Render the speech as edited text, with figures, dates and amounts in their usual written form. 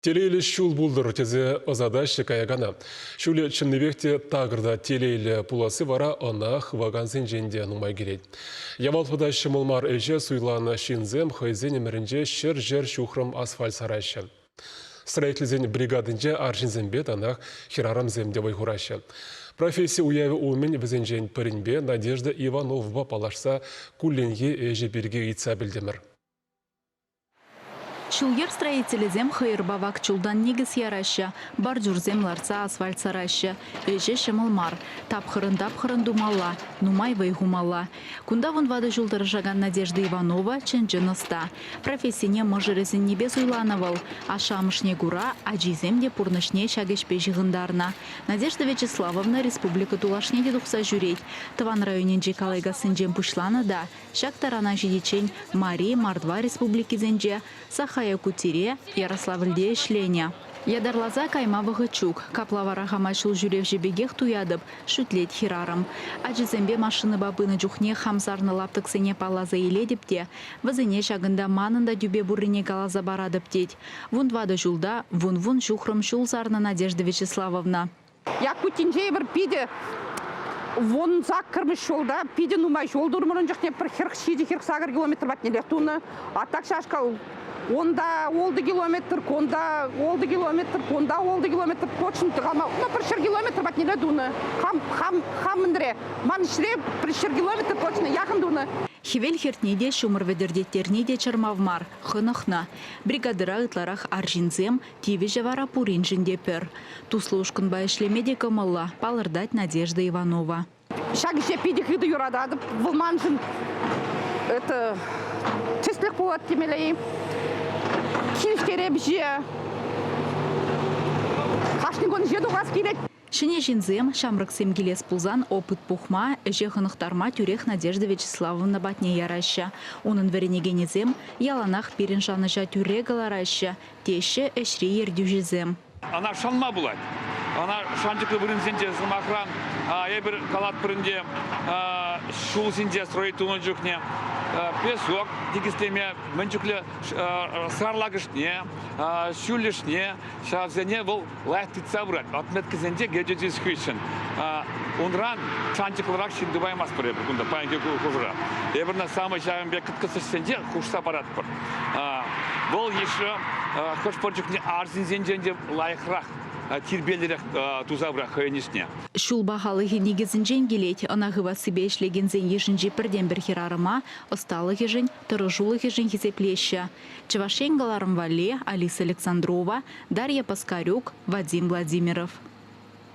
Телейлӗ ҫул пултӑр тесе ӑсатаҫҫӗ каякана. Ҫулӗ чӑннипех те такӑр та телейлӗ пуласси вара ӑна хывакансенчен те нумай килет. Яваплӑ та ҫӑмӑл мар ӗҫе суйланӑ ҫынсем хӑйсен ӗмӗрӗнче ҫӗр-ҫӗр ҫухрӑм асфальт сараҫҫӗ. Строительсен бригадинче арҫынсемпе танах хӗрарӑмсем те вӑй хураҫҫӗ. Професси уявӗ умӗн вӗсенчен пӗринпе Надежда Ивановӑпа паллашса кулленхи ӗҫӗ пирки ыйтса пӗлтӗмӗр. Ҫул-йӗр строителӗсем хӑйӑрпа вак чултан никӗс яраҫҫӗ, бордюрсем лартса асфальт сараҫҫӗ. Ӗҫӗ ҫӑмӑл мар. Тапхӑрӑн-тапхӑрӑн тумалла, нумай вӑй хумалла. Кунта вунтӑватӑ ҫул тӑрӑшакан Надежда Иванова чӑн-чӑн ӑста. Профессине мӑшӑрӗ сӗннипе суйланӑ вӑл. Ашшӗ-амӑшне кура ачисем те пурнӑҫне ҫак ӗҫпе ҫыхӑнтарнӑ. Надежда Вячеславовна республика тулашне те тухса ҫӳрет. Тӑван районӗнчи Калайкассинчен пуҫланӑ та Ҫак тарана ҫитиччен Мари, Мордва республикисенче, Саха-Якутире, Ярославльте ӗҫленӗ. Ятарласа кайма вӑхӑт ҫук. Капла вара хама ҫул ҫӳревҫӗ пекех туятӑп, шӳтлет хӗрарӑм. Ачасемпе машинӑпа пынӑ чухне хам сарнӑ лаптӑксене палласа илетӗп те вӗсене ҫакӑнта манӑн та тӳпе пуррине каласа паратӑп, тет. Вунтӑватӑ ҫулта вун-вун ҫухрӑм ҫул сарнӑ Надежда Вячеславовна. Якутинче эпир питӗ 18-мӗш ҫулта питӗ нумай ҫул турӑмӑр ун чухне пӗр 47-48 километр патнеллех тунӑ. А так ҫашкал унта ултӑ километр, кунта ултӑ километр, кунта ултӑ километр, точно калама, ну, пӗр 100 километр патнелле тунӑ. Хам, хам, хам мӗнре, ман ӗҫре пӗр 100 километр точно якӑн тунӑ. Хӗвел хӗртни те, ҫумӑр вӗтӗртеттерни те чӑрмав мар, хӑнӑхнӑ. Бригадӑра ытларах арҫынсем, Тивӗҫӗ вара пуриншӗн те пӗр. Туслӑ ушкӑнпа ӗҫлеме те кӑмӑллӑ, палӑртать Надежда Иванова. Ҫак ӗҫе питӗ хытӑ юрататӑп. Вӑл маншӑн это тӗслӗх пулать темелле-и. Килӗштереп ӗҫе. Кашни кун ӗҫе тухас килет. Ҫӗнӗ ҫынсем, ҫамрӑксем килес пулсан опыт пухма, ӗҫе хӑнӑхтарма тӳрех Надежда Вячеславовна патне яраҫҫӗ. Унӑн вӗренекенӗсем яланах пирӗн шанӑҫа тӳрре кӑлараҫҫӗ, теҫҫӗ ӗҫри ертӳҫӗсем. Ӑна шанма пулать. Ӑна шанчӑклӑ вырӑнсенче, сӑмахран, эпир калатпӑр ӗнтӗ, ҫул ҫинче строить тунӑ чухне песок тикӗслеме мӗн чухлӗ сарлакӑшне, ҫӳллӗшне, ҫавсене вӑл лайӑх тытса пырать. Отметкӑсенче геодезис хыҫҫӑн унран шанчӑклӑрах ҫын тупаймастпӑр эпир кунта паянхи хушӑра. Эпир на самый ҫавӑн пек кӑткӑс ӗҫсенче хушса паратпӑр. Вӑл йышра хӑш-пӗр чухне арҫынсенчен те лайӑхрах тирпейлӗрех туса пырать хӑйӗн ӗҫне. Ҫул пахалӑхӗ никӗсӗнчен килет. Ӑна хывассипе ӗҫлекенсен йышӗнчи пӗртен-пӗр хӗрарӑма ӑсталӑхӗшӗн, тӑрӑшулӑхӗшӗн хисеплеҫҫӗ. Чӑваш Ен кӑларӑм валли Алиса Александрова, Дарья Паскарюк, Вадим Владимиров.